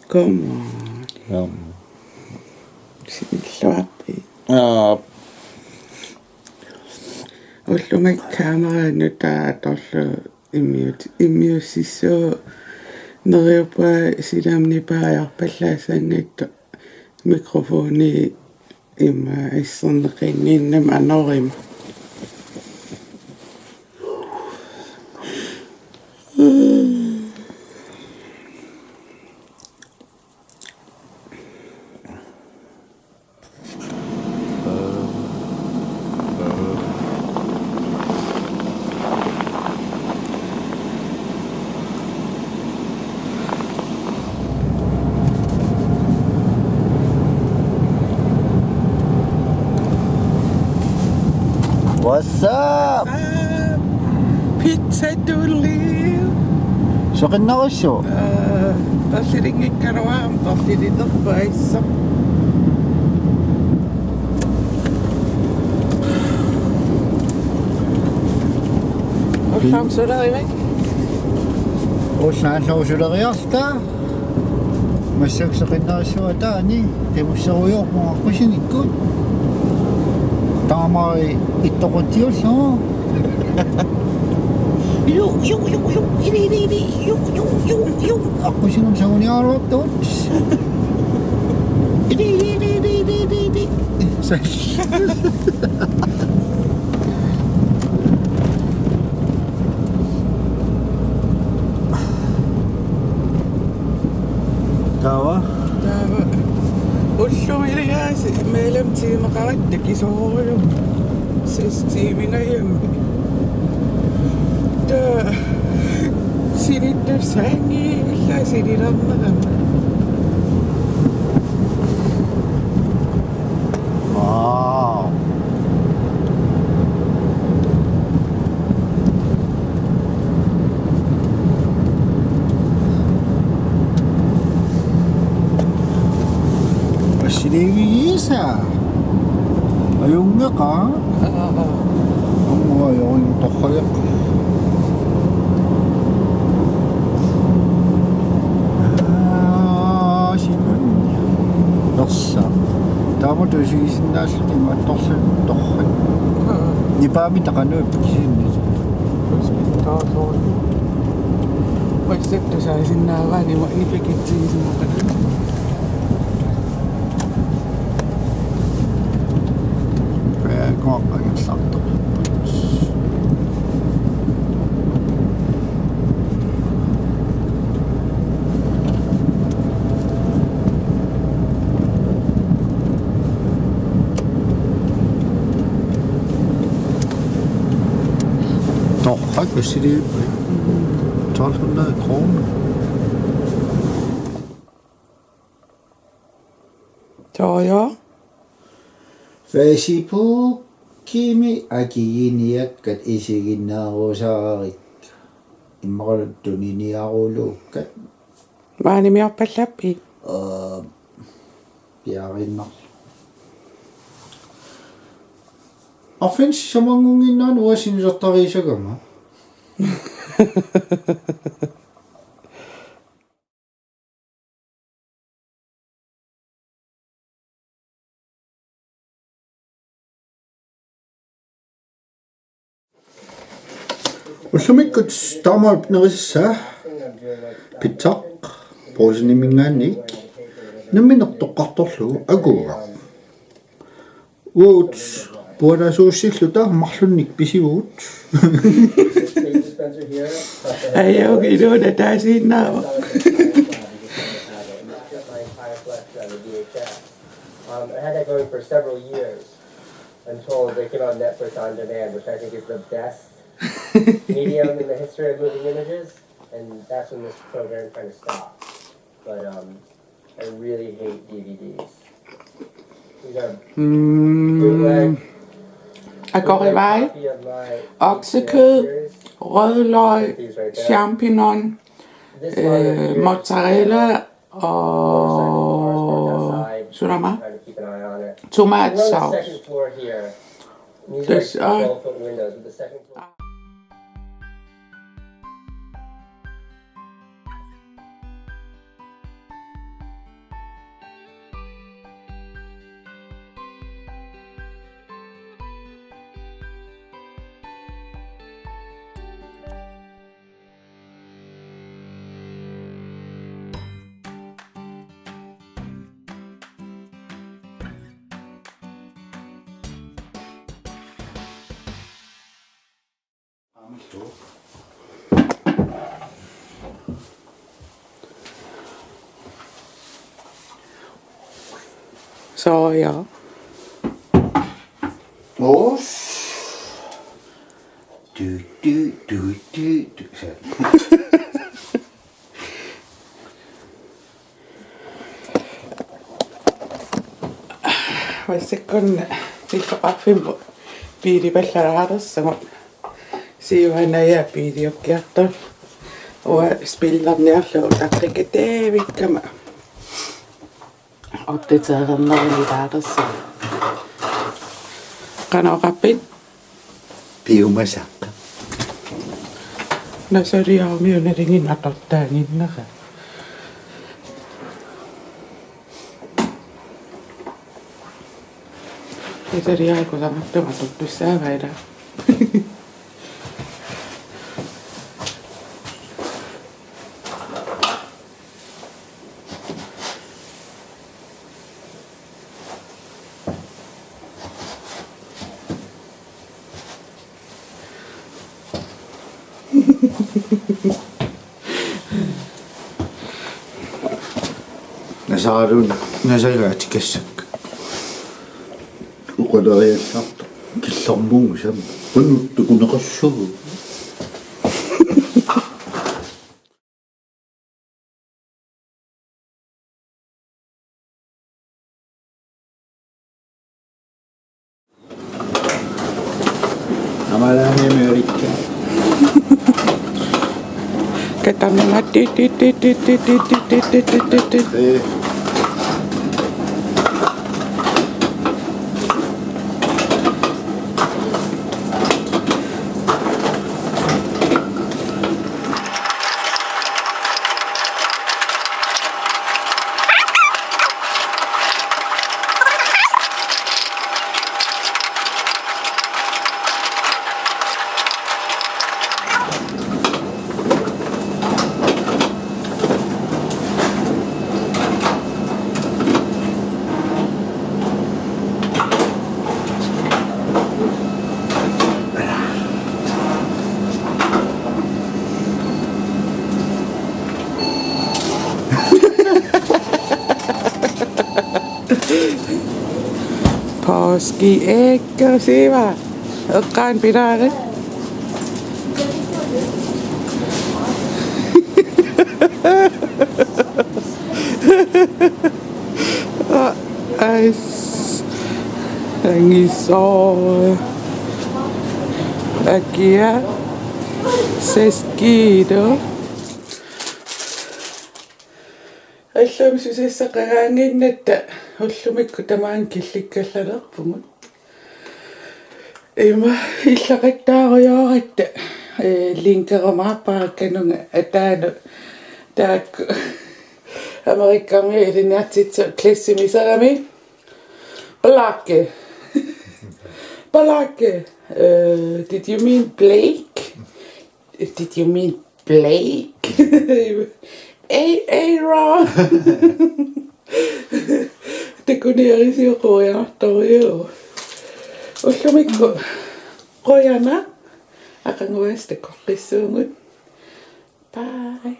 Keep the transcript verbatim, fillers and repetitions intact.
Come on. Ja. Sinilluarpi. Ja. Ullumi kamera nutaaq atorlugu immiut-, immiussissuuvoq neriuppunga silammik nipaajorpallaassanngitsoq mikrofoni immaqa isserneqannginnama anorima. What's up? Pizza Dooley. Soqinnerussuaq? Aa, persilinngikkaluarama persiliterpaassaaq. Ullaaq suleriarta. Ullaaq suleriarta. Massakkut soqinnerussuaq ataani, qimusserujoorpoq aqqusinikkut. Taamari ittoqutiullu. Ju, ju, ju, ju, ili, ili, ili, ju, ju, ju, ju. Aqqusinut sanguniaraluartugut. Ili, ili, ili. Taava? Taava. Ullumi iligaasi mellemtimeqaratta kisoorujum. Seks timer ngajammi. Taava. Sinittussaanngilaq sinilernerama. Wow. Assiliivigisaa. Ajunngeqaaq. Aamma ajorin torraleq. Aa, siman. Persa. Taamatut isigisinnaalluni imaattorluni torrak. Nipaamik taqanuippoq kisianni. Massakkut tusaasinnaavaani nipikitsigisumaqaaq. Peakoqqagisartoq. Torrak assiliipput. Tolv hundrede kroner. Tooja. Facebookimi akiginiakkat isiginnaarusaarit. Immaqalu tuniniaruluukkat. Maanimiorpallappit? Aa, piaariinnarlugu. Arfineq-sisamanngunnginnaanni uanga sinilertariisagama. Ullumikkut taamaallutik nerisassaat pizzaq Brugseniminngaanniit nammineq toqqartorlugu akuugaq. Uagut pualaasuussilluta marlunnik pisivugut. Ajoq, iluuna taasiinnaavoq. Um, I had that going for several years until they came out on Netflix On Demand, which I think is the best medium in the history of moving images, and that's when this program kind of stopped. But um, I really hate D V Ds. These are bootleg, bootleg copy of my oksekød, rødløg, champignon, øh, mozzarella og sula maani, tomatsovs. Tassa. Soja. Os. Du, du, du, du, du. Massakkut illoqarfimmut biilipallalaartarsugut. Siuanaja biiliukkiartoq. Uanga spillerniarlugu taqqikataavikkama. Opdaterernerulaartarsugut. Qanoq oqarpit? Piumasaqqa. Nasaliarmi unalingi atortaaginnara. Nasaliarakku samartuma tuttussaavaila. Nasarun, nasagaatikassakka. Uqaleriallartoq. Killormuusam. Qunut tukuneqassuugut. Amalaami Amerikka. Katamma ti ti ti. Påskeæg, kan du se, hva? Eqqaani pilaarit. Ais. Angisooq. Akia. Seskido. Allami susassaqagaannginnatta ullumikkut tamaanga killikkallalerpugut. Ima illaqattaarujoratta, eh, linkerumaarpara kanunga ataanut taakku Amerikami ilinniartitsisut klassimiserami. Blake. Blake. Eh, did you mean Blake? Did you mean Blake? A, A wrong. Takuniarisiuk quianartorujuk. Ullumikkut qujanaq. Aqaguassat takoqqissuugut. Bye.